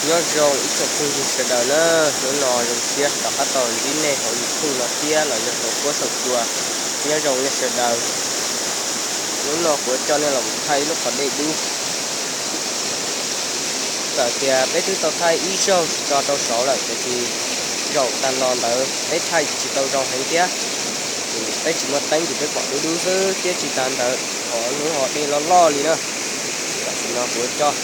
Nyob zoo ib tsoom phooj ywg sawv daws na, hnub no zoo siab rov qab tau ntsib nej hauv YouTube no thiab los yog hauv Kuab Saum Cua. Nyob zoo nej sawv daws. Hnub no kuv coj nej los mus thaij lub qhov dej dub. Txawm tias peb twb tau thaij ib zaug tso rau saud lawm tiam sis zaum tag los ntawd peb thaij tsis tau zoo heev thiab. Peb tsis muaj teeb ces peb pom dub dub xwb thiab tsis tas ntawd qhov hnub ho dej loj loj li na. Tam sim no kuv coj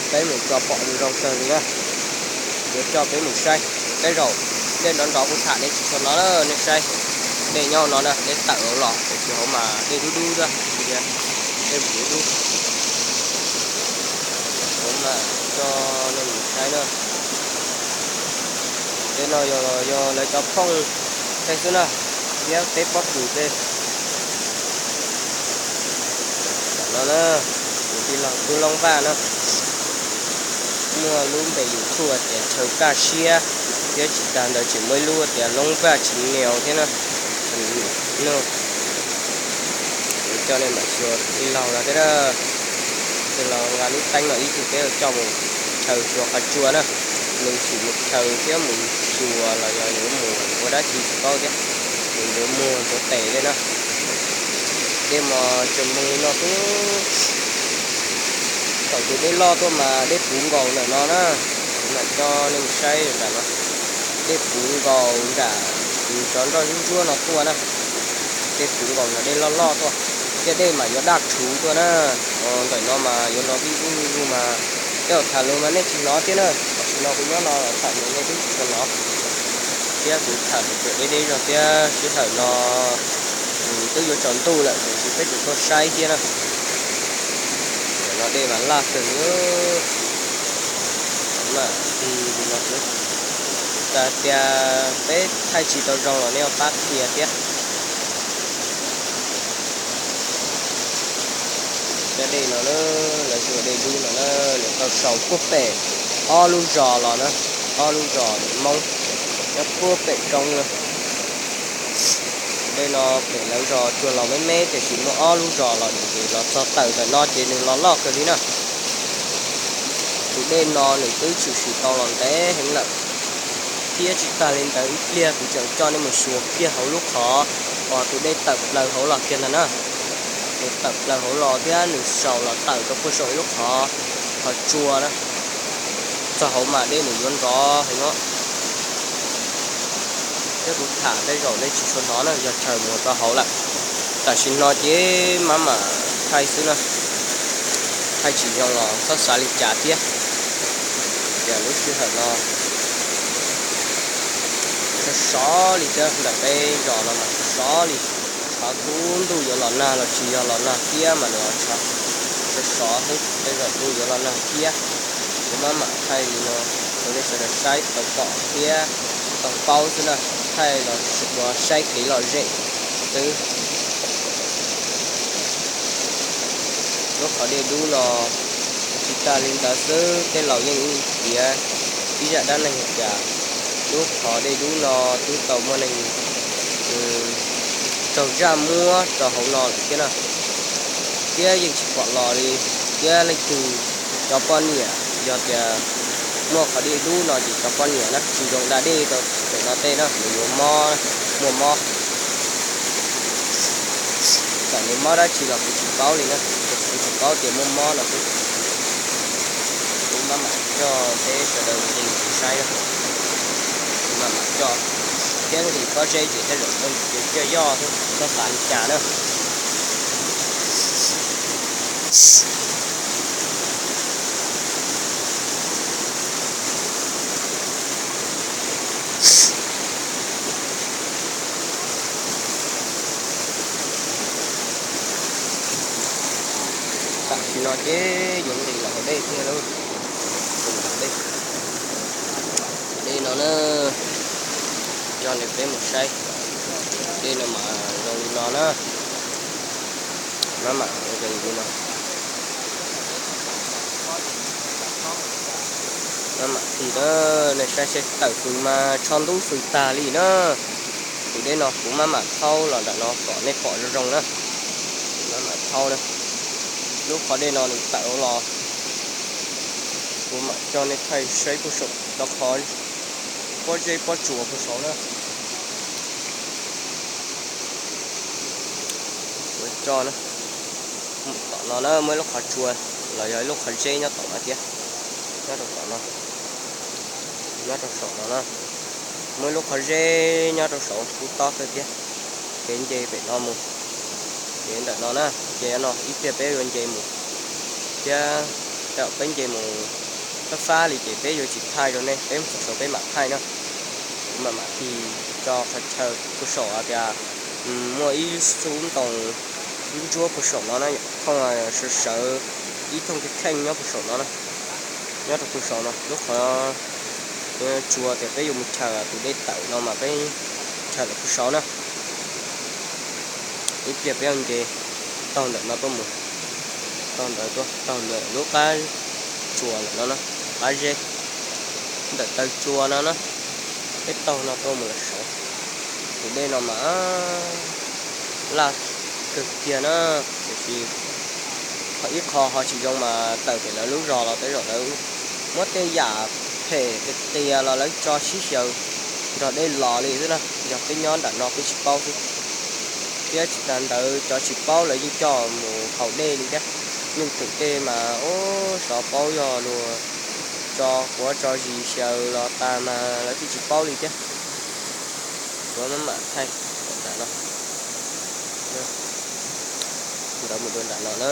peb mus tso pom zoo zoo kawg li na. Kuv coj peb mus saib. Tej zaum dej nrov nrov kuv tham dej tsis tshua hnov na, nej saib. Dej nyob no na, dej tawm los tiam sis hauv mas dej dub dub thiab. Dej dub dub. Kuv mam coj nej mus saib na. Dej no yog, yog lawv cov phooj tej xwb na, thiab peb pob kws tej. Tam no na, kuv tij laug Tub Loob Vaj na, muaj lub npe YouTube tias Chaw Kaj Siab, thiab tsis tas ntawd tseem muaj ib lub tias Loob Vaj Channel thiab na. Kuv coj nej mus xyuas tij laug no thiab. Tij laug nqa lub teeb no ib tug peb coj mus chaws xyuas qhov tsua na. Nws tsis mus chaws thiab mus xyuas los yog yuav mus ua dab tsi tsis paub thiab. Nws yuav muag ntxuav tes li na. Dej mas tseem moog li no xwb. Thaum tus dej loj tuaj mas dej puv nkaus ntawm no na. Kuv mam coj nej mus saib nram no. Dej puv nkaus nram cov nroj ntsuab ntsuab no tuaj na. Dej puv nkaus no dej loj loj tuaj, thiab dej mas yuav daj rhuv tuaj na. Ntawm no mas yuav nrov vij vuj vij vuj mas tej zaum tham lus mas nej tsis hnov thiab na. Tam sim no kuv nyob no los tham lus nej twb tsis tshua hnov, thiab kuv tham lus tseem deb deb zog thiab. Sij hawm no twb yuav tsaus ntuj lawm tiam sis peb tseem tuaj saib thiab na. Ntawm no dej mas laj kawg li. Mas tig li no xwb. Txawm tias peb thaij tsis tau zoo los nej pab qhia thiab. Cov dej no na, lawv hu ua dej dub no na, nws tau sau puag pem ob lub zos los na, ob lub zos Hmoob nyob puag pem roob na. Tus dej no pem lawv zos tsuas los me me tiam sis muaj ob lub zos los ces los txog tawm ntawm no ces nws los loj kawg li na. Tus dej no nws twb tshwm sim tau los ntev heev lawm, thiab tsis tag li ntawd ib pliag kuv tseem coj nej mus xyuas kiag hauv lub qhov uas tus dej tawm plaws hauv los kiag ntag na. Nws tawm plaws hauv los thiab nws sau los tawm rau puag saum ib lub qhov, qhov tsua na. Txog hauv mas dej nws yuav nrov heev os. Thiab kuv tham tej zaum nej tsis tshua hnov na, yog chaws mus rau hauv lawm. Tam sim no ces maj mam thaij xwb na, thaij tsis zoo los txhob xav li cas thiab. Tias lub sij hawm no sov sov li thiab, ntawm peb zos no mas sov sov li. Xyov thaum ntuj yuav los nag los tsis yog los nag thiab mas nws sov sov xwb, tej zaum ntuj yuav los nag thiab. Kuv maj mam thaij li no rau nej sawv daws saib tau pom thiab tau paub xwb na, thaij los tsuas saib kev lom zem xwb. Lub qhov dej dub no tsis tas li ntawd xwb, tej laus yeej piav ib zaj dab neeg hais tias lub qhov dej dub no twb tau muaj neeg raug zaj muab rau hauv no lawm thiab na. Thiab yeej tsis pom los li, thiab leej twg cov poj niam yog tias muaj qhov dej dub no ces cov poj niam na tsis zoo da dej rau pem no tej na, nws yuav mob, muaj mob. Txawm nws mob dab tsi los kuv tsis paub li na, kuv tsuas paub tias muaj mob no xwb. Kuv maj mam coj peb sawv daws nqis saib na. Kuv maj mam coj thiab nqis pob zeb ces tej zaum cia yoj xwb, txhob xav li cas na. Tam sim no ces yuav nqis los hauv dej thiab lauj. Dej, dej no na, coj nej peb mus saib. Dej no mas zoo li no na. Maj mam nqis li no. Maj mam tig na, nej saib seb tawm fws mas tsho ntub fws tag li na. Tus dej no kuv maj mam thaub los nram no kom nej pom zoo zoo na. Maj mam thaub na. Lub qhov dej no nws tawm los Kuv mam coj nej thaij saib puag saum cov qhov pob zeb pob tsuas puag saud na. Kuv coj na, tom no na muaj ib lub qhov tsua los yog ib lub qhov zeb nyob tom no thiab, nyob rau tom no, nyob rau saum no na, muaj ib lub qhov zeb nyob rau saum kub tob kawg thiab. Kev nce pem no mus, kev ntawm no na, ces no ib pliag peb yuav nce mus thiab, peb nce mus fab fab li ces peb yuav tsis thaij rau nej, peb mus txog saud peb mam thaij na. Kuv mam mam tig tso qhov chaw puag saum hais tias muaj ib xub ntoo, ib ntsuab puag saum no na, thooj sawv sawv ib thooj kheej kheej nyob puag saum no na, nyob rau puag saum no lub qhov tsua tias peb yuav mus chaws tus dej tawm no mas peb chaws lawm puag saud na. Ib pliag peb yuav nce taug ntawm no tuaj mus, taug ntawd tuaj taug ntawm lub qab tsua ntawm no na, qab zeb ntawm taw tsua no na, peb taug no tuaj mus lawm saud. Tus dej no mas laj kawg kiag na, tiam sis ho ib qho ho tsis zoo mas tawm pem lawv lub zos los tej zaum lawv muab tej yam phem qias qias los lawv tso sib xyaw nrog dej los li xwb na, yog peb nyob nram no peb tsis paub xwb. Thiab tsis tas ntawd cov tsis paub lawv yeej coj mus haus dej li thiab. Yeej twm tej mas ub xyov paub yog luag tso quav tso zis xyaw los tas mas lawv twb tsis paub li thiab. Kuv mam mam thaij nram no, ntawd mus rau nram no na,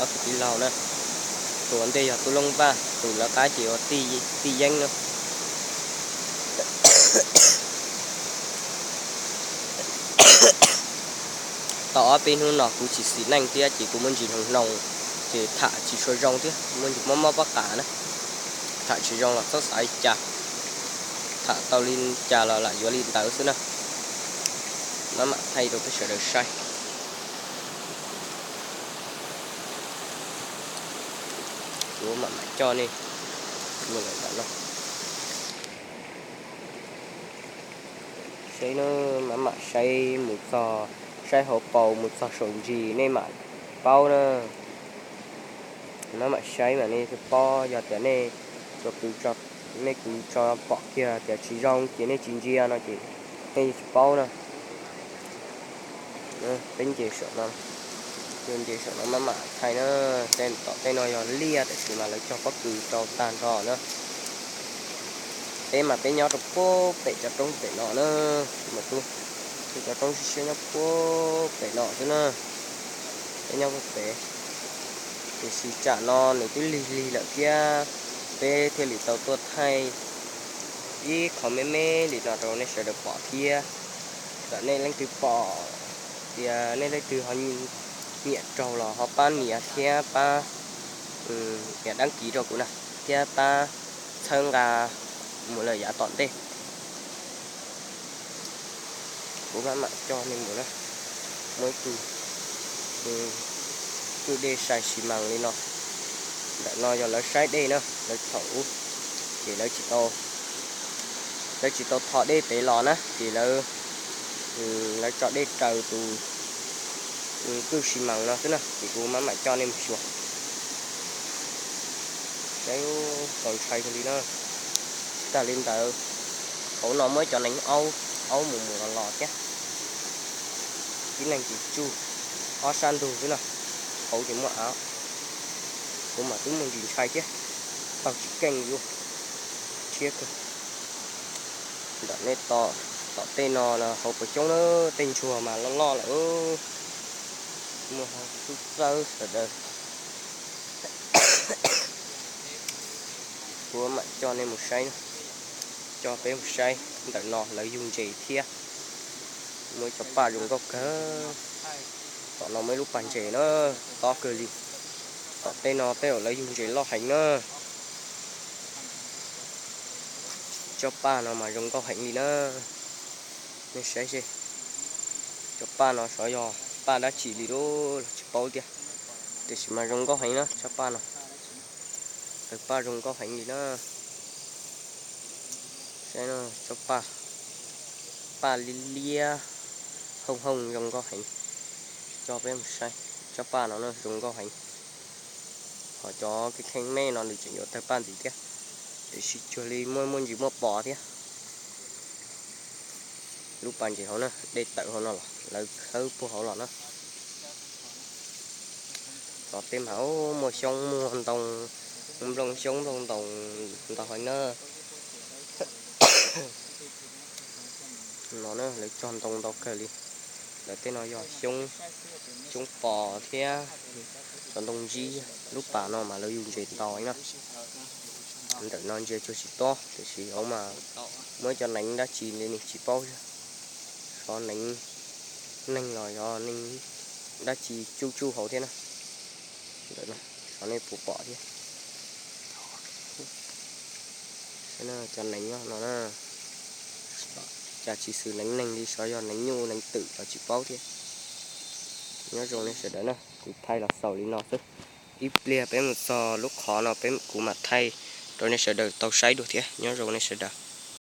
ob tug tij laug na, tus ua ntej yog tub Looj Vaj, tus lawv qab ces ua tij Yeeb na. Tau ob peb hnub no kuv tsis xis neej thiab ces kuv muaj ntsis hnoos hnoos, ces tham tsis tshua zoo thiab, muaj ntsis mob mob pob qa na. Tham tsis zoo los txhob xav li cas, tham tau li cas los lam yuav li ntawd xwb na. Mam mam thaij rau peb sawv daws saib. Kuv mam mam coj nej mus lawm nram no. Saib na, mam mam saib mus txog, saib hauv paus mus txog saum ntsis nej mam paub na. Mam mam saib mas nej thiaj paub, yog tias nej tsuas kwv, nej kwv tso pom kiag tias tsis zoo ces nej tsis ntsia no ces nej yeej tsis paub na. Peb nce saum no, nce saum no mam mam thaij na. Tej tom tej no yog liaj tiam sis mas lawv cog pob kws rau tag nrho na. Peb mas peb nyob rau puag pem cov roob pem no na, mas tub, cov roob siab siab nyob puag pem no xwb na. Peb nyob puag pem, tiam sis tsam no nws twb lig lig lawm thiab, peb thiaj li tau tuaj thaij ib qho me me li no rau nej sawv daws pom thiab. Txawm nej leej twg pom tias nej leej twg ho nyiam raug los ho pab nias thiab pab nias dab kiv rau kuv na, thiab pab txhawb nqa mus lawm yav tom ntej. Kuv mam mam coj nej mus na. Muaj ib tug kwj dej sai xis mas li no. Ntawm no yog lawv saib dej na, lawv thaum ub ces lawv tsis tau, lawv tsis tau tho dej pem los na ces lawv, lawv tso dej raws tus kwj xis mas no xwb na. Ces kuv mam mam coj nej mus xyuas. Saib, txaus ntshai kawg li na. Tsis tas li ntawd, hauv no muaj ib cov neev aub, aub mus mus los los thiab. Tib neeg ces tsuj ob sab ntug xwb na, hauv ces muaj av. Kuv mas twb muaj ntsis ntshai thiab, taug tsis keej li, tshiab kawg. Ntawm nej tom tej no los hauv paus xyoob na, tej ntsuag mas loj loj lawm. Muaj hauv xub txawb sawv daws. Kuv mam coj nej mus saib, coj peb mus saib ntawm no lawv yug ntses thiab. Muaj ib co paj zoo nkauj kawg. Tom no muaj ib lub pas ntses na, tob kawg li. Tom tej no tej zaum lawv yug ntses loj heev na. Tsob paj no mas zoo nkauj heev li na. Nej saib seb, cov paj no xyov yog paj dab tsi li los tsis paub tiag, tiam sis mas zoo nkauj heev na tsob paj no. Tawg paj zoo nkauj heev li na. Saib tsob paj, paj liab liab, hooj hooj zoo nkauj heev. Coj peb mus saib tsob paj no zoo nkauj heev. Ho cov kheej kheej me no nws tseem yuav tawg paj ntxiv thiab, tiam sis cuag li muaj muaj ntsis muaj pos thiab. Lub pas ntses hauv na, dej tawm hauv no los lawv khawb puag hauv los na. Cov tej mas muaj xyoob muaj ntoo, nplooj xyoob nplooj ntoo ntau heev na. No na lawv cog ntoo ntau kawg li. Lawv tej no yog xyoob, xyoob pos thiab cov ntoo ntsib. Lub pas no mas lawv yug ntses ntau na. Ntawm no ntsia cuag tsis tob tiam sis hauv mas muaj cov neev dab tsi li ne tsis paub. Xyov neev neeg los yog neev dab tsi tsuj tsuj hauv thiab na. Ntawm no xyov nej puas pom thiab. Cov neev no na, cas tsis xws neev neeg li, xyov yog neev nyuj neev twm los tsis paub thiab. Nyob zoo nej sawv daws na, kuv thaij los xaus li no xwb. Ib pliag peb mus txog lub qhov no peb kuv mam thaij rau nej sawv daws tau saib dua thiab. Nyob zoo nej sawv daws.